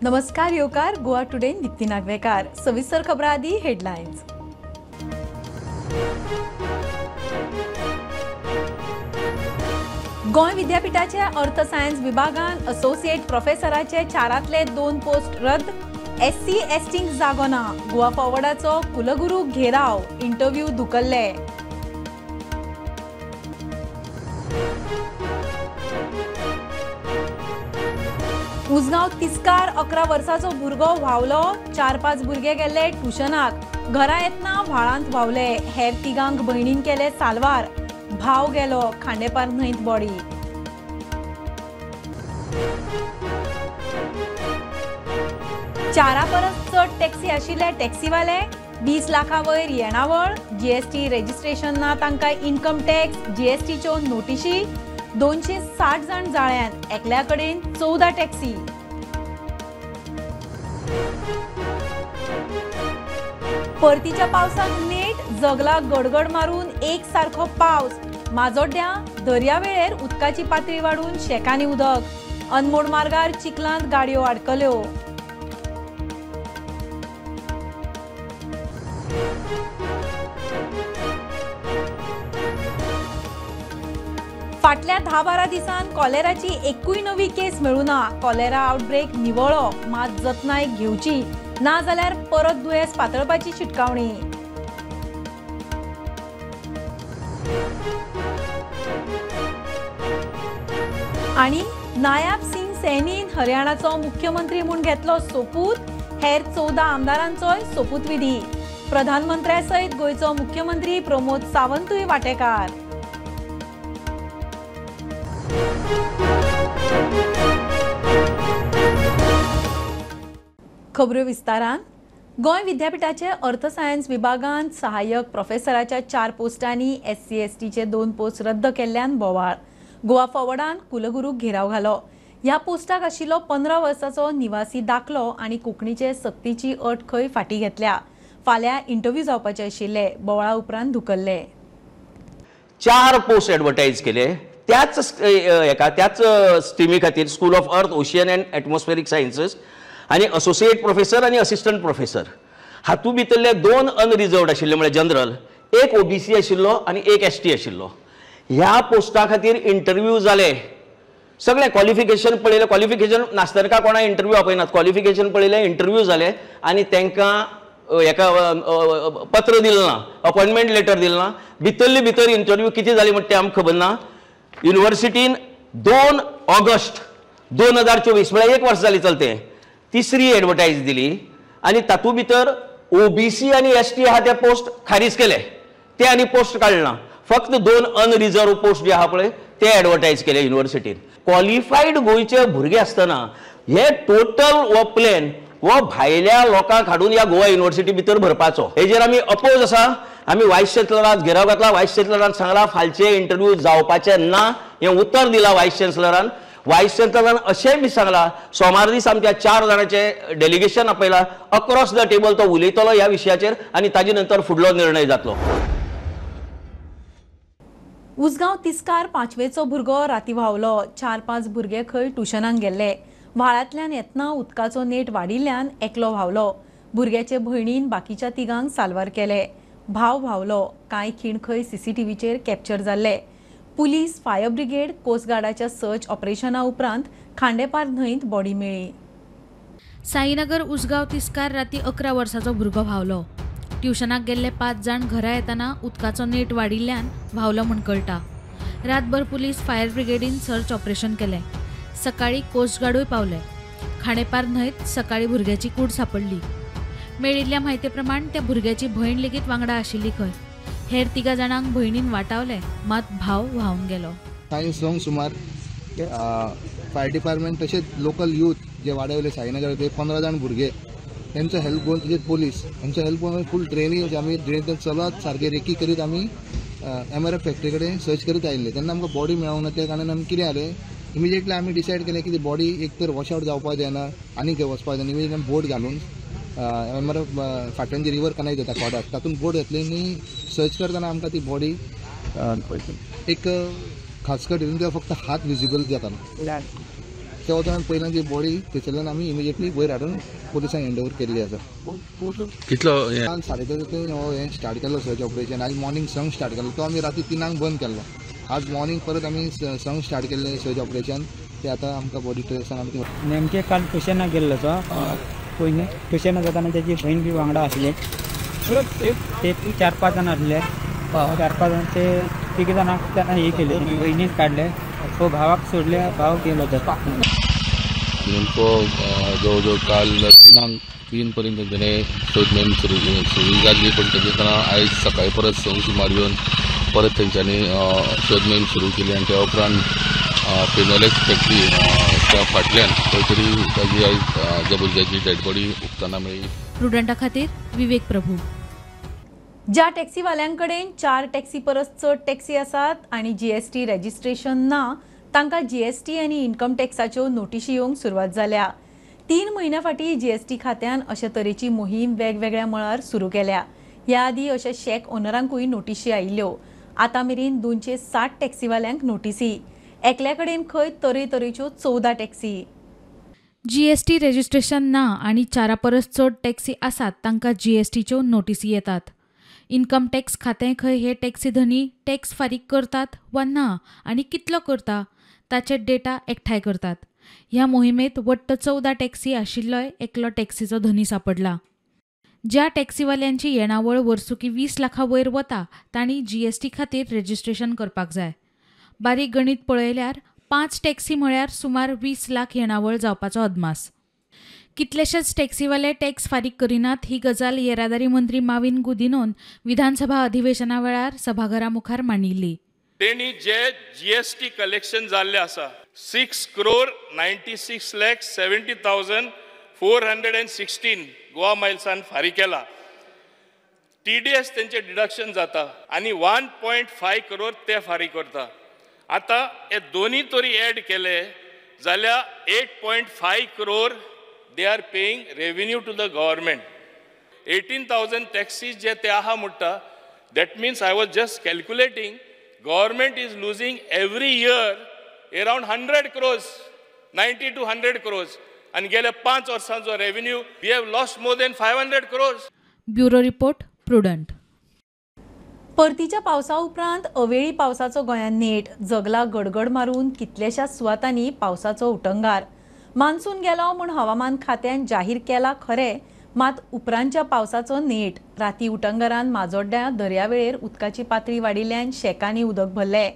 नमस्कार येवकार गोवा टुडे दीप्ती नागवेकार। सविस्तर खबरां आदी हेडलायन्स। गोंय विद्यापीठाचे अर्थ सायन्स विभागान असोसिएट प्रोफेसराचे 4 2 पोस्ट रद्द। एससी एसटींक जागो ना। गोवा फॉरवर्डाचो कुलगुरू घेराव, इंटरव्यू धुकल्ले। उसगांव तिस्कार 11 वर्साचो भुरगो व्हांवलो। 4-5 भुरगे गेले ट्युशनाक, घरा येतना व्हाळांत व्हांवले। हेर तिगांक भयणीन केले सालवार। भाव गेलो खांडेपार न्हंयत बॉडी। 4 परस चड टॅक्सी आशिल्ले टॅक्सीवाले 20 लाखा वयर येणावळ। जीएसटी रजिस्ट्रेशन ना तांकां इन्कम टॅक्स जीएसटीच्यो नोटिशी। 260 जाण जाळ्यांत, एकल्या कडेन 14 टॅक्सी। परतीच्या पावसाक नेट, जगला गडगड मारून एक सारखो पावस। माजोड्ड्यां दर्यावेळेर उदकाची पातळी वाडून शेकांनी उदक। अनमोड मार्गार चिखलांत गाडयो आडकल्यो। फाटल्या 10-12 दिसांत कॉलेराची एकूय नवी केस मेळूना। कॉलेरा आउटब्रेक निवळो, मात जतनाय घेवची ना जाल्यार परत दुयेंस पातळपाची शिटकावणी। आनी नायाब सिंग सैनीन हरियाणाचो मुख्यमंत्री म्हूण घेतलो सोपूत। हेर 14 आमदारांचोय सोपूतविधी। प्रधानमंत्र्या सयत गोंयचो मुख्यमंत्री प्रमोद सावंतूय वांटेकार। खबरो विस्तारान। गोंय विद्यापीठाचे अर्थ सायन्स विभागान सहाय्यक प्रोफेसराच्या 4 पोस्टांनी एससी एसटीचे 2 पोस्ट रद्द केल्ल्यान बोवाळ। गोवा फॉरवर्डान कुलगुरूक घेराव घालो। ह्या पोस्टाक आशिल्लो 15 वर्साचो निवासी दाखलो आनी कोंकणीचे सक्तीची अट खंय फाटी घेतल्या। फाल्यां इंटरव्यू जावपाचे आशिल्ले, बोवाळा उपरांत धुकल्ले। 4 पोस्ट एडवर्टायज केले त्याच एका त्याच स्ट्रीमी खातीर, school of earth ocean and atmospheric sciences आनी असोसिएट प्रोफेसर आनी असिस्टंट प्रोफेसर। हातूंत भितरले 2 अनरिजर्वड आशिल्ले, म्हळ्यार जनरल, 1 ओबीसी आशिल्लो आनी 1 एसटी आशिल्लो। ह्या पोस्टा खातीर इंटरव्यू जाले, सगळे क्वॉलिफिकेशन पळयलें। क्वॉलिफिकेशन नासतना कोणा इंटरव्यू आपयनात, क्वॉलिफिकेशन पळयलें, इंटरव्यू जाले आनी तांकां एका पत्र दिलें ना, अपॉयंटमेंट लेटर दिलें ना। भितरले भितर इंटरव्यू कितें जाली म्हणटा तें आमकां खबर ना। युनिवर्सिटीन 2 ऑगस्ट 2024 म्हळ्यार 1 वर्स जाली चलते तिसरी एडवर्टायज दिली आनी तातूंत भितर ओबीसी आनी एसटी आहा ते पोस्ट खारीज केले, ते आनी पोस्ट काडना। फक्त 2 अनरिजर्व पोस्ट जे आहा पळय ते एडवर्टायज केले युनिवर्सिटीन। क्वॉलिफायड गोंयचे भुरगे आसतना हे टोटल हो प्लॅन हो भायल्या लोकांक हाडून ह्या गोवा युनिवर्सिटी भितर भरपाचो, हेजेर आमी अपोज आसा। आमी वायस चॅन्सलराक घेराव घातला। वायस चॅन्सलरान सांगला फालचे इंटरव्यू जावपाचे ना, हें उतर दिलां वायस चॅन्सलरान। वायस चॅन्सलरान अशेंय बी सांगलां सोमार दीस आमच्या 4 जाणांचें डेलिगेशन आपयलां, अक्रॉस the table तो उलयतलो ह्या विशयाचेर आनी ताजे नंतर फुडलो निर्णय जातलो। उसगांव तिस्कार 5वेचो भुरगो राती व्हांवलो। 4-5 भुरगे खंय ट्युशनाक गेल्ले। व्हाळांतल्यान येतना उदकाचो नेट वाडिल्ल्यान एकलो व्हांवलो। भुरग्याचे भयणीन बाकीच्या तिगांक साल्वार केले। भाव व्हांवलो। कांय खीण खंय सीसीटीव्हीचेर कॅप्चर जाल्ले। पुलीस, फायर ब्रिगेड, कोस्टगार्डाच्या सर्च ऑपरेशना उपरांत खांडेपार न्हंयत बॉडी मेळ्ळी। साईनगर उसगांव तिस्कार राती 11 वर्साचो भुरगो व्हांवलो। ट्युशनाक गेल्ले 5 जाण घरा येतना उदकाचो नेट वाडिल्ल्यान व्हांवलो म्हूण कळटा। रातभर पुलीस, फायर ब्रिगेडीन सर्च ऑपरेशन केलें। सकाळी कोस्टगार्डूय पावले। खांडेपार न्हंयत सकाळी भुरग्याची कूड सांपडली। मेळिल्ल्या म्हायती प्रमाण त्या भुरग्याची भयण लेगीत वांगडा आशिल्ली खंय। हेर 3 जाणांक भयणीन वाटावले, मात भाव व्हांवन गेलो। सायन्स सोंग सुमार फायर डिपार्टमेंट तशेंच लोकल यूथ जे वाड्यावयले साईनगर ते 15 जाण भुरगे तेंचो हेल्प घेवन, तशेंच पोलीस हेंचो हेल्प घेवन फूल ड्रेनी आमी ड्रेनींतल्यान चलत सारके रेकी करीत आमी एमआरएफ फॅक्टरी कडेन सर्च करीत आयिल्ले। तेन्ना आमकां बॉडी मेळोंक ना, त्या कारणान आमी कितें जालें, इमिजिएटली आमी डिसायड केलें की ती बॉडी एक तर वॉश आवट जावपाक जायना आनी खंय वचपाक जायना। इमिजिएटली आमी बोट घालून एमआरएफ फाटल्यान जी रिवर कनेक्ट जाता कोडाक तातूंत बोट घातली आनी सर्च करतना आमकां ती बॉडी एक खासकट हितून फक्त हात विजिबल जातालो। ते वचून पयल्यान जी बॉडी थंयसरल्यान आमी इमिजिएटली वयर हाडून पुलिसांक हँड ओवर केल्ली आसा. कितलो काल 3:30 हें स्टार्ट केल्लो सर्च ऑपरेशन. आयज मॉर्निंग 6 स्टार्ट केल्लो, तो आमी राती 3 बंद केल्लो. आज मॉर्निंग परत आमी 6 स्टार्ट केल्लें सर्च ऑपरेशन. ते आतां आमकां बॉडी ट्रेसान आमकां नेमके काल ट्युशनाक गेल्लो तो पयलीं ट्युशनाक जाताना तेजी भयण बी वांगडा आसली. ते 4-5 जाण आसले. 4-5 जाण ते 3 जाणांक त्यांना हे केले, भयणीच काडले, तो भावाक सोडले, भाव गेलो. तर नेमको जवळ जवळ काल 3 पर्यंत तेणें शोध मोहीम सुरू जाल्ली, पूण तेजे कारणान आयज सकाळी परत 6 सुमार येवन परत तेंच्यांनी शोध मोहीम सुरू केली आनी त्या उपरांत फिनोलेक्स फॅक्टरी त्या फाटल्यान खंय तरी ताजी आयज ज्या भुरग्याची डेड बॉडी उगतना मेळ्ळी. प्रुडंटा खातीर विवेक प्रभू. ज्या टॅक्सीवाल्यांकडेन 4 टॅक्सी परस चड टॅक्सी आसात आनी जीएसटी रजिस्ट्रेशन ना तांकां जीएसटी आनी इन्कम टॅक्साच्यो नोटिशी येवंक सुरवात जाल्या. 3 म्हयन्या फाटीं जीएसटी खात्यान अशे तरेची मोहीम वेगवेगळ्या मळार सुरू केल्या. ह्या आदीं अशे शॅक ओनरांकूय नोटिशी आयिल्ल्यो. आतां मेरेन 260 टॅक्सीवाल्यांक नोटिसी. एकल्या कडेन खंय तरेतरेच्यो 14 टॅक्सी. जीएसटी रजिस्ट्रेशन ना आनी 4 परस चड टॅक्सी आसात तांकां जीएसटीच्यो नोटिसी येतात. इन्कम टॅक्स खातें खंय हे टॅक्सी धनी टॅक्स फारीक करतात वा ना आनी कितलो करता ताचे डेटा एकठांय करतात. ह्या मोहिमेंत वट्ट 14 टॅक्सी आशिल्लोय एकलो टॅक्सीचो धनी सापडला. ज्या टॅक्सीवाल्यांची येणावळ वर्सुकी 20 लाखां वयर वता तांणी जीएसटी खातीर रजिस्ट्रेशन करपाक जाय. बारीक गणीत पळयल्यार 5 टॅक्सी म्हळ्यार सुमार 20 लाख येणावळ जावपाचो अदमास. कितलेशेच टॅक्सीवाले टॅक्स फारीक करिनात ही गजाल येरादारी मंत्री माविन गुदिनोन विधानसभा अधिवेशना वेळार सभाघरा मुखार मांडिल्ली. तेणी जे जीएसटी कलेक्शन जाल्ले आसा 6,96,70,416 गोवा मायल्सान फारीक केला. टीडीएस तेंचे डिडक्शन जाता आनी 1.5 करोड ते फारीक करता. आतां हे दोनी तरी एड केले जाल्यार 8.5 crore they are paying revenue to the government. 18,000 taxis जे ते आहा म्हणटा, that means I was just calculating, government is losing every year around 100 crores, 90 to 100 crores. आनी गेल्या 5 वर्सांचो revenue we have lost more than 500 crores. Bureau report, Prudent. परतीच्या पावसा उपरांत अवेळी पावसाचो गोंयांत नेट. जगला गडगड मारून कितल्याशाच सुवातांनी पावसाचो उटंगार. मान्सून गेलो म्हूण हवामान खात्यान जाहीर केला खरें, मात उपरांतच्या पावसाचो नेट. राती उटंगारान माजोड्ड्या दर्यावेळेर उदकाची पातळी वाडिल्ल्यान शेकांनी उदक भरलें.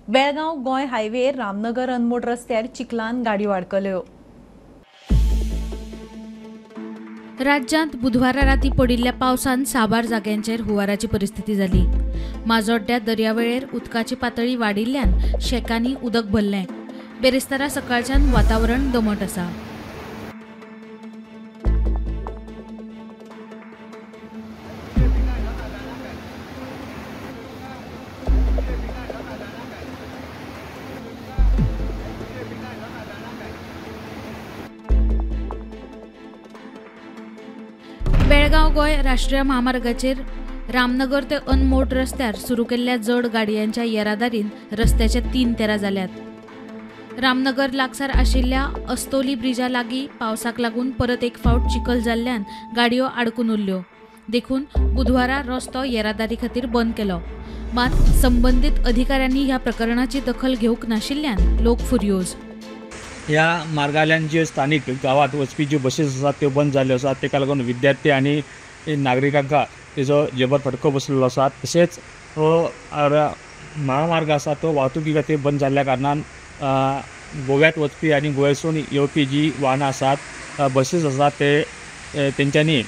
बेळगांव गोंय हायवेर रामनगर अनमोड रस्त्यार चिखलान गाडयो आडकल्यो. राज्यांत बुधवारा राती पडिल्ल्या पावसान साबार जाग्यांचेर हुंवाराची परिस्थिती जाली. माजोड्ड्या दर्यावेळेर उदकाची पातळी वाडिल्ल्यान शेकांनी उदक भरलें. बेरेस्तारा सकाळच्यान वातावरण दमट आसा. बेळगांव गोंय राष्ट्रीय म्हामार्गाचेर रामनगर ते अनमोड रस्त्यार सुरू केल्ल्या जड गाडयांच्या येरादारीन रस्त्याचे 3 तेरा जाल्यात. रामनगर लागसार आशिल्ल्या अस्तोली ब्रिजा लागीं पावसाक लागून परत एक फावट चिखल जाल्ल्यान गाडयो आडकून उरल्यो. देखून बुधवारा रस्तो येरादारी खातीर बंद केलो. मात संबंदीत अधिकाऱ्यांनी ह्या प्रकरणाची दखल घेवंक नाशिल्ल्यान लोक फुर्योज. ह्या मार्गांतल्यान ज्यो स्थानीक गांवांत वचपी ज्यो बसीस आसात त्यो बंद जाल्ल्यो आसात. ताका लागून विद्यार्थी आनी नागरिकांक तेजो जबर फटको बसलेलो आसा. तशेंच हो महामार्ग आसा तो वाहतुकी खातीर बंद जाल्ल्या कारणान गोव्यात वचपी आनी गोव्यासून येवपी जी वाहनां आसात, बसीस आसात, ते तेंच्यांनी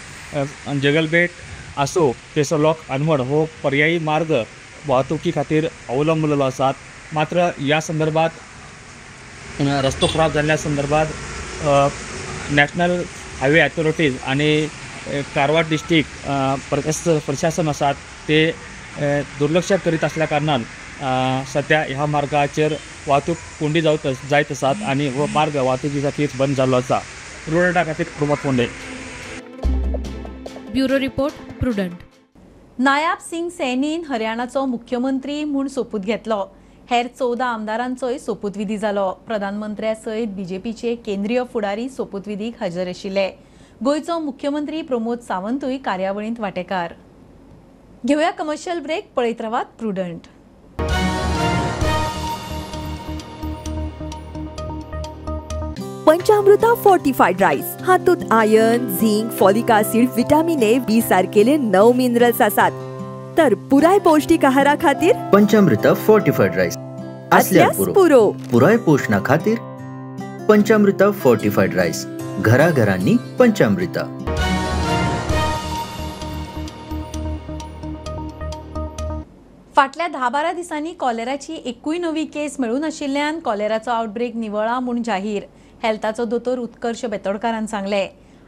जगलबेट आसूं थंयसर लोक अनमोड हो पर्यायी मार्ग वाहतुकी खातीर अवलंबलेलो आसात. मात्र ह्या संदर्भात रस्तो खराब जाल्ल्या संदर्भात नॅशनल हायवे अथॉरिटीज आनी कारवार डिस्ट्रिक्ट प्रशासन आसात ते दुर्लक्ष करीत आसल्या कारणान सद्या ह्या मार्गाचेर वाहतूक कोंडी जायत आसात आनी हो मार्ग वाहतुकी खातीर बंद जाल्लो आसा. प्रुडंटा खातीर Pramod Ponde. Bureau report, Prudent. Nayab Singh सैनीन हरियाणाचो मुख्यमंत्री म्हूण सोपूत घेतलो. हेर 14 आमदारांचोय सोपूतविधी जालो. प्रधानमंत्र्या सयत बीजेपीचे केंद्रीय फुडारी सोपूतविधीक हजर आशिल्ले. गोंयचो मुख्यमंत्री प्रमोद सावंतूय कार्यावळींत वांटेकार. घेवया कमर्शियल ब्रेक. पळयत रावात प्रुडंट. पंचामृता फोर्टिफाईड राईस हातूंत iron, zinc, folic acid, vitamin A, B सारकेले 9 मिनरल्स आसात. तर पुराय पौष्टिक आहारा खातीर पंचामृता फोर्टिफाईड राईस असल्यार पुरो. पुराय पोषणा खातीर पंचामृता फोर्टिफाईड राईस घराघरांनी पंचामृता. फाटल्या 10-12 दिसांनी कॉलेराची एकूय नवी केस मेळूं नाशिल्ल्यान कॉलेराचो आउटब्रेक निवळा म्हूण जाहीर. हेल्थाचो दोतोर उत्कर्ष बेतोडकारान सांगले.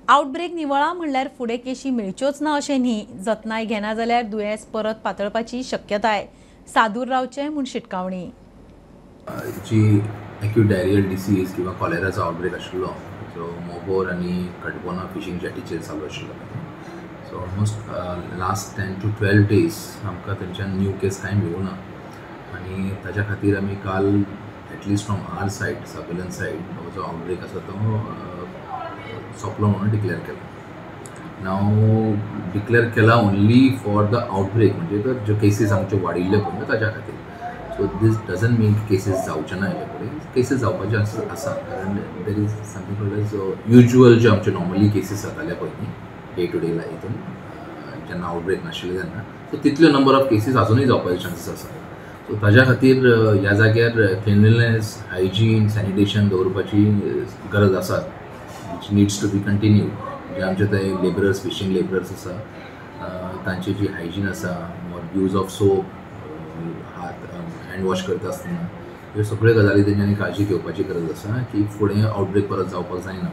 आउटब्रेक निवळा म्हणल्यार फुडें केशी मेळच्योच ना अशें न्ही. जतनाय घेना जाल्यार दुयेंस परत पातळपाची शक्यताय. सादूर रावचें म्हूण शिटकावणी. जी एक्यूट डायरियल डिसीज किंवा कॉलेराचो आउटब्रेक आशिल्लो जो मोबोर आनी कटबोना फिशींग जेटीचेर चालू आशिल्लो. So almost last 10 to 12 days आमकां थंयच्यान न्यू केस कांय मेळूं ना आनी ताच्या खातीर आमी काल at least from our side, surveillance side, जो आउटब्रेक आसा तो सोंपलो म्हणून डिक्लेअर केला. नाव डिक्लेअर केला ओन्ली फॉर the outbreak, म्हणजे तर ज्यो केसीस आमच्यो वाडिल्ल्यो पळय ताच्या खातीर. सो these doesn't मीन की केसीस जावचे ना हेच्या फुडें. केसीस जावपाचे आसा कारण there is something called as usual ज्यो आमच्यो नॉर्मली केसीस जाताले पळय न्ही डे टू डे हितून जेन्ना आउटब्रेक नाशिल्ले तेन्ना, सो तितल्यो नंबर ऑफ केसीस आजुनूय जावपाचे चान्सीस आसा. सो ताज्या खातीर ह्या जाग्यार क्लिनलीनेस, हायजीन, सॅनिटेशन दवरपाची गरज आसा, which needs to be continued. म्हणजे आमचे ते लेबरर्स, फिशींग लेबरर्स आसा तांची जी हायजीन आसा, यूज ऑफ सोप, हात हँड वॉश करता आसतना, ह्यो सगळ्यो गजाली तेंच्यांनी काळजी घेवपाची गरज आसा की फुडें आउटब्रेक परत जावपाक जायना.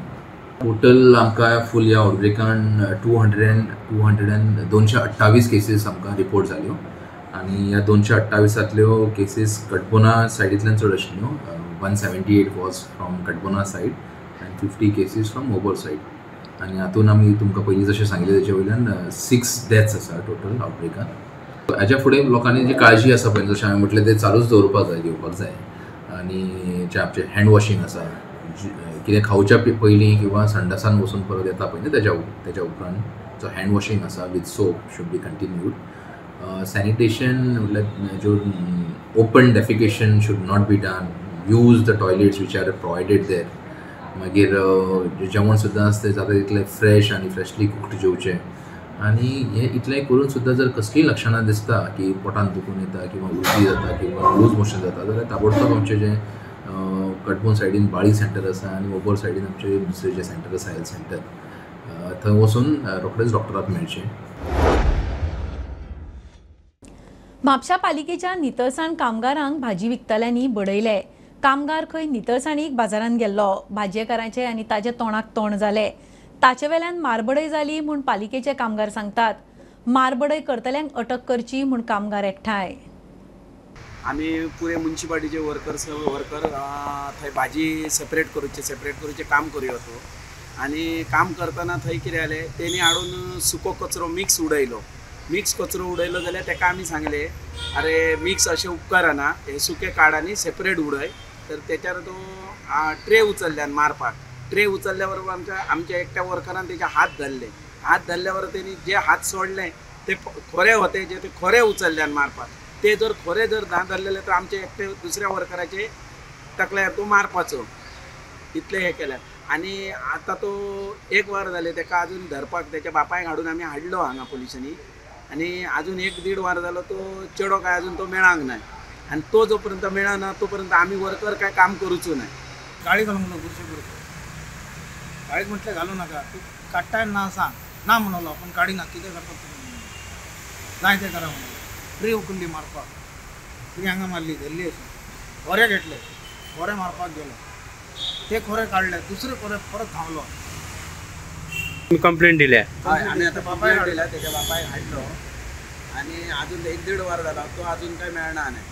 टोटल आमकां फूल ह्या आउटब्रेकान 228 केसीस आमकां रिपोर्ट जाल्यो आनी ह्या 228तांतल्यो केसीस कटबोना सायडींतल्यान चड आशिल्ल्यो. 178 was from Cutbona side and 50 cases from Mobor side. आनी हातून आमी तुमकां पयलीं जशें सांगिल्लें तेचे वयल्यान 6 डेथ्स आसा टोटल आउटब्रेकान. हाच्या फुडें लोकांनी जी काळजी आसा पळय जशें हांवें म्हटलें तें चालूच दवरपाक जाय, घेवपाक जाय. आनी जें आमचें हँड वॉशींग आसा, कितें खावच्या पयलीं किंवा संडासान वचून परत येता पळय न्ही तेच्या उपरांत जो हँड वॉशींग आसा with soap should be continued. Sanitation म्हटल्यार ज्यो open defecation should not be done, use the toilets which are provided there. मागीर जेवण सुद्दां आसता जाता तितलें फ्रेश आनी फ्रेशली कुक्ड जेवचें. आनी हें इतलें करून सुद्दां जर कसलीय लक्षणां दिसता की पोटान दुखून येता किंवा उलटी जाता किंवा लूज मोशन जाता जाल्यार ताबडतोब आमचें जें कटबोन सायडीन बाळी सेंटर आसा आनी मोबोर सायडीन आमचें दुसरें जें सेंटर आसा हेल्थ सेंटर, थंय वचून रोखडेच डॉक्टराक मेळचें. म्हापशा पालिकेच्या नितळसाण कामगारांक भाजी विकतल्यांनी बडयले. कामगार खंय नितळसाणीक बाजारांत गेल्लो. भाजयेकारांचे आनी ताजे तोंडाक तोंड जाले. ताचे वेल्यान मारबडय जाली म्हूण पालिकेचे कामगार सांगतात. मारबडय करतल्यांक अटक करची म्हूण कामगार एकठांय. आमी पुरे म्युनिसिपालिटीचे वर्कर थंय भाजी सेपरेट करूचे काम करूया होतो. आनी काम करतना थंय कितें जालें, तेणी हाडून सुको कचरो मिक्स उडयलो. मिक्स कचरो उडयलो जाल्यार ताका आमी सांगलें, अरे मिक्स अशें उपकारना, हे सुके काड आनी सेपरेट उडय. तर तेच्यार तो ट्रे उचलल्यान मारपाक. ट्रे उचलल्या बरोबर आमच्या एकट्या वर्करान तेजे हात धरले. हात धरल्या बरोबर तेणी जे हात सोडले ते खोरे होते, जे ते खोरे उचलल्यान मारपाक. ते जर खोरे जर ना धरलेले तर आमचे एकटे दुसऱ्या वर्कराचे तकल्यार तो मारपाचो. इतलें हें केलें. आनी आतां तो एक वर जालें ताका अजून धरपाक, तेच्या बापायक हाडून आमी हाडलो हांगा पुलिसांनी. आनी अजून 1-1.5 वर जालो तो चेडो काय अजून तो मेळांक ना. आनी तो जो पर्यंत मेळना तो पर्यंत आमी वर्कर काय काम करूचो ना. गाळी घालूंक लागलो बुरशे बुरशे. गाळीक म्हटलें घालू नाका, तूं काडटाय ना सांग ना म्हणलो, पूण काडिना कितें करता तुमी, जाय तें करा म्हणलो. ट्रे उखल्ली मारपाक, तुवें हांगा मारली धरली अशी, खोरे घेतले, खोरे मारपाक गेलो, ते खोरे काडले, दुसरे खोरे परत धांवलो. कंप्लेंट दिल्या? हय, आमी आतां बापायक दिल्या, तेच्या बापायक हाडलो आनी अजून 1-1.5 वर जाला तो अजून काय मेळना न्ही.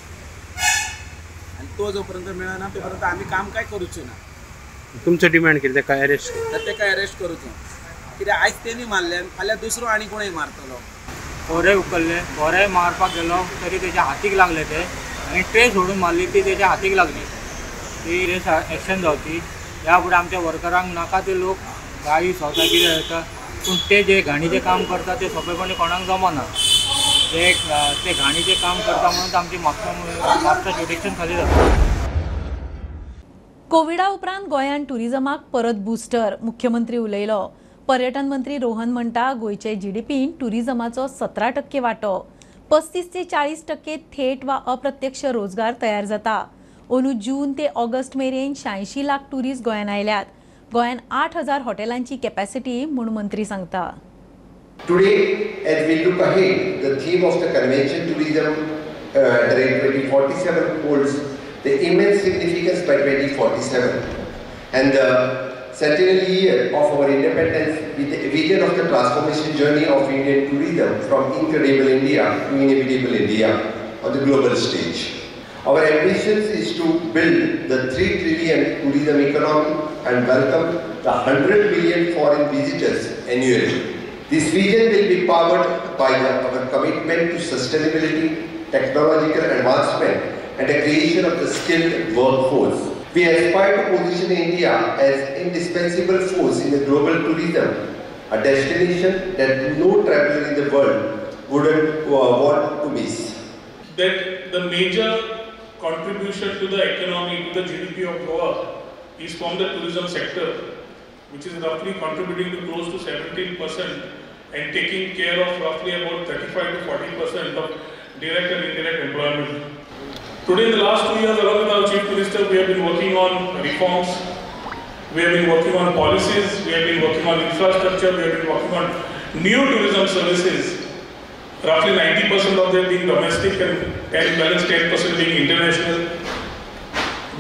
आनी तो जो पर्यंत मेळना तो पर्यंत आमी काम काय करूचो ना. तुमचो डिमांड कितें? ताका अरेस्ट? तर ताका अरेस्ट करूचो. कित्याक आयज तेणी मारले फाल्यां दुसरो आनी कोणूय मारतलो. खोरे उखल्ले, खोरे मारपाक गेलो तरी तेच्या हातीक लागले ते आनी ट्रे सोडून मारली ती तेच्या हातीक लागली. ती एक्शन जावची. ह्या फुडें आमच्या वर्करांक नाका ते लोक गाळी सोंपता कितें जाता, पूण ते जे घाणीचें काम करता ते सोंपेपणी कोणाक जमना. ते घाणीचें काम करता म्हणून आमची म्हापसा ज्युरिडिक्शन खाली जाता. कोविडा उपरांत गोंयांत टुरिझमाक परत बुस्टर, मुख्यमंत्री उलयलो. पर्यटन मंत्री रोहन म्हणटा गोंयचे जीडीपीन टुरिझमाचो 17% वांटो, 35 ते 40% थेट वा अप्रत्यक्ष रोजगार तयार जाता. अंदू जून ते ऑगस्ट मेरेन 86 लाख टुरिस्ट गोंयांत आयल्यात. गोंयांत 8,000 हॉटेलांची कॅपॅसिटी म्हूण मंत्री सांगता. Today, as we look ahead, the theme of the Convention Tourism 2047 holds the immense significance by 2047 and the centenary year of our independence with the vision of the transformation journey of Indian tourism from incredible India to inevitable India on the global stage. Our ambition is to build the 3 trillion tourism economy and welcome the 100 million foreign visitors annually. This vision will be powered by our commitment to sustainability, technological advancement, and the creation of the skilled workforce. We aspire to position India as indispensable force in the global tourism, a destination that no traveler in the world wouldn't want to miss. That the major contribution to the economy, to the GDP of Goa, is from the tourism sector, which is roughly contributing to close to 17% and taking care of roughly about 35 to 40% of direct and indirect employment. Today, in the last 2 years, along with our Chief Minister, we have been working on reforms, we have been working on policies, we have been working on infrastructure, we have been working on new tourism services, roughly 90% of them being domestic and balance 10% being international.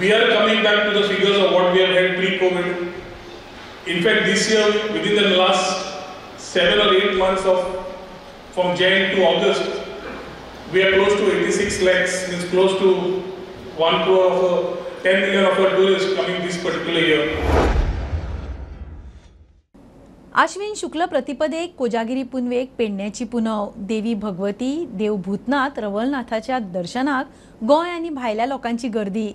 We are coming back to the figures of what we have had pre-COVID. In fact, this year, within the last 7 or 8 months of from Jan to August, we are close to 86 lakhs, means close to 1 crore of 10 million of our tourists coming this particular year. Ashwin शुक्ल प्रतिपदेक कोजागिरी पुनवेक पेडण्याची पुनव. देवी भगवती, देव भूतनाथ, रवलनाथाच्या दर्शनाक गोंय आनी भायल्या लोकांची गर्दी.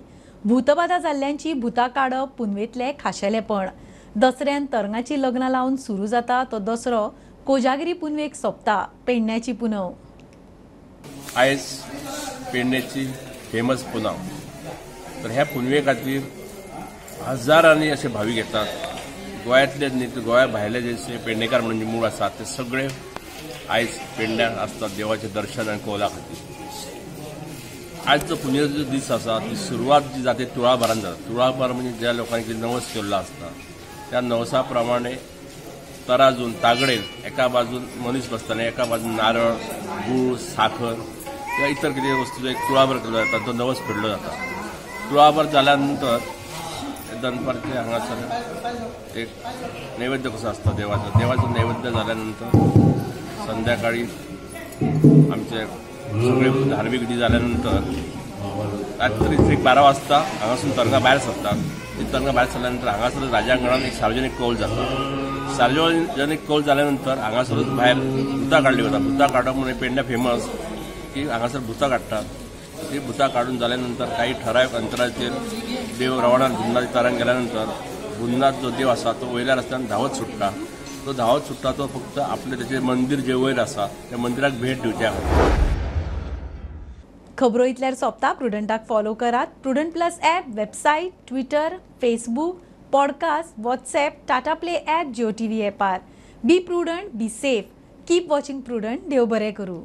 भूतबाधा जाल्ल्यांची भूतां काडप पुनवेंतलें खाशेलेपण. दसऱ्यान तरंगाची लग्नां लावन सुरू जाता तो दसरो कोजागिरी पुनवेक सोंपता. पेडण्याची पुनव. आयज पेडण्याची फेमस पुनव. तर ह्या पुनवे खातीर हजारांनी अशे भावीक येतात. गोंयांतले न्ही तर गोंया भायले जे पेडणेकार म्हणून जे मूळ आसात ते सगळे आयज पेडण्याक आसतात देवाचें दर्शन आनी कौला खातीर. आयज जो पुनवेचो जो दीस आसा ती सुरवात जी जाते तुळाभारान जाता. तुळाभार म्हणजे ज्या लोकांनी कितें नवस केल्लो आसता त्या नवसा प्रमाणे तराजून तागडेन एका बाजून मनीस बसताले, एका बाजून नारळ, गूळ, साखर किंवा इतर कितें वस्तूचो एक तुळाभर केल्लो जाता, तो नवस फेडलो जाता. तुळाभर जाल्या नंतर दनपारचें हांगासर एक नैवेद्य कसो आसता देवाचो. देवाचो नैवेद्य जाल्या नंतर संध्याकाळी आमचे सगळे धार्मीक विधी जाल्या नंतर रात्री 12 वाजता हांगासून तरंगा भायर सरतात. ती तरंगा भायर सरल्या नंतर हांगासर राजांगणान एक सार्वजनीक कौल जाता. सार्वजनीक कौल जाल्या नंतर हांगासरूच भायर भुतां काडली वता. भुतां काडप म्हणून पेडण्या फेमस की हांगासर भुतां काडटात. ती भुतां काडून जाल्या नंतर काही ठरावीक अंतराचेर देव रवणात भूतनाथ तरंग गेल्या नंतर भूतनाथ जो देव आसा तो वयल्या रस्त्यान धांवत सुट्टा. तो धांवत सुट्टा तो फक्त आपलें तेचें मंदीर जें वयर आसा त्या मंदिराक भेट दिवच्या खातीर. खबरो इतल्यार सोंपता. प्रुडंटाक फॉलो करात. Prudent plus app, website, Twitter, Facebook, podcast, WhatsApp, Tata Play app, Jio TV ॲपार. Be prudent, be safe, keep watching Prudent. देव बरें करूं.